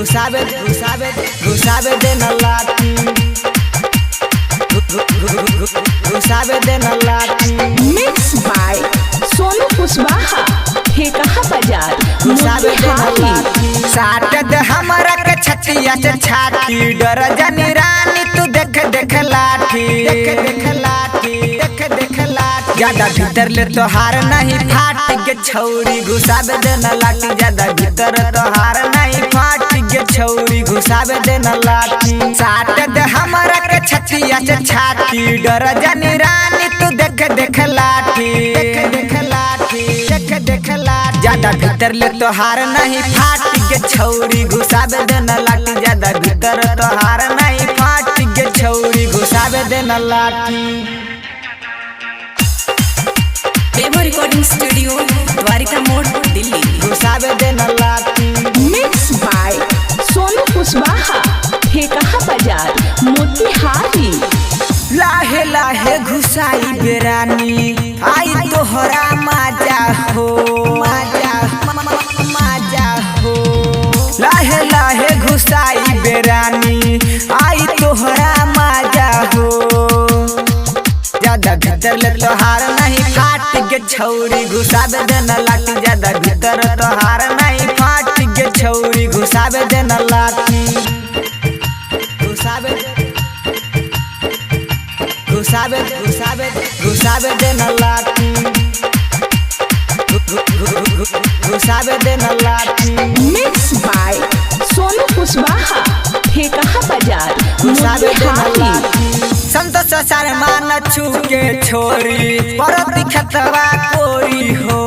घुसावे घुसावे घुसावे देना लाठी, घुसावे देना लाठी। मिक्स बाय सोनू कुशवाहा, ठेकहा बाजार, घुसावे देना मोतिहारी। लाठी। साट दे हमरा के छतिया से छाती, डर जानी रानी तू देख देख लाठी, देख देख लाठी, देख देख लाठी। ज्यादा भीतर ले तोहार नहीं फाट के छौरी, घुसावे देना लाठी। ज्यादा भीतर तोहार नहीं फाट के छौरी, घुसावे देना लाठी। साट दे हमरा के छतिया से छाती, डर जानी रानी तू देख देख लाठी, देख देख लाठी, देख देख लाठी। ज्यादा भीतर ले तोहार नहीं फाट के छौरी, घुसावे देना लाठी। ज्यादा भीतर तोहार नहीं फाट के छौरी, घुसावे देना लाठी। बेबो रिकॉर्डिंग स्टूडियो, द्वारिका मोड़, दिल्ली। घुसावे देना लाठी। मिक्स बाय सोनू कुशवाहा, ठेकहा बाजार, मोतिहारी। लाहे लाहे घुसाई बेरानी, आई तोहरा माजा हो, माजा माजा हो। लाहे लाहे घुसाई बेरानी, आई तोहरा माजा हो। ज्यादा भीतर ले तोहार नहीं फाट के छौरी, घुसावे देना लाठी। ज्यादा भीतर तोहार नहीं फाट के छौरी, घुसावे देना लाठी। घुसावे घुसावे घुसावे घुसावे देना लाठी, घुसावे देना लाठी। मिक्स बाय सोनू कुशवाहा, ठेकहा बाजार, घुसावे देना मोतिहारी। लाठी। संतोष शर्मा न छू के छोरी, परती खतवा कोरी हो,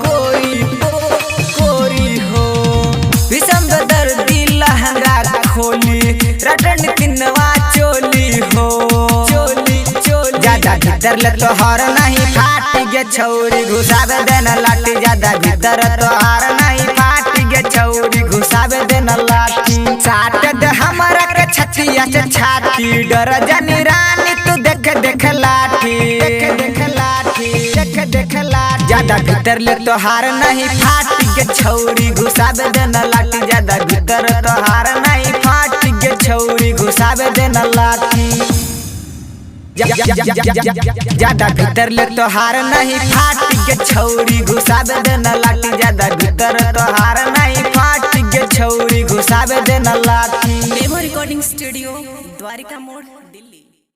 कोरी कोरी हो। विषम दर्दी लहंगा खोली, रटन तिनवा चोली हो, चोली चोली। ज्यादा भीतर ले तोहर नहीं फाट गे छौरी, घुसावे देना लाठी। ज्यादा भीतर तोहर नहीं फाट गे छौरी, घुसावे देना लाठी। साट दे हमरा के छतिया से छाती, डर जानी रानी तू देख देख लाठी, देख देख लाठी, देख देख लाठी। ज्यादा भीतर ले तोहार नहीं फाट गे छौरी, घुसावे देना लाठी। ज्यादा भीतर तोहार नहीं फाट गे छौरी, घुसावे देना लाठी। ज्यादा भीतर ले तोहार नहीं फाट के छौरी, घुसावे देना लाठी। ज्यादा भीतर तोहार नहीं फाट के छौरी, घुसावे देना लाठी। बेबो रिकॉर्डिंग स्टूडियो, द्वारिका मोड़,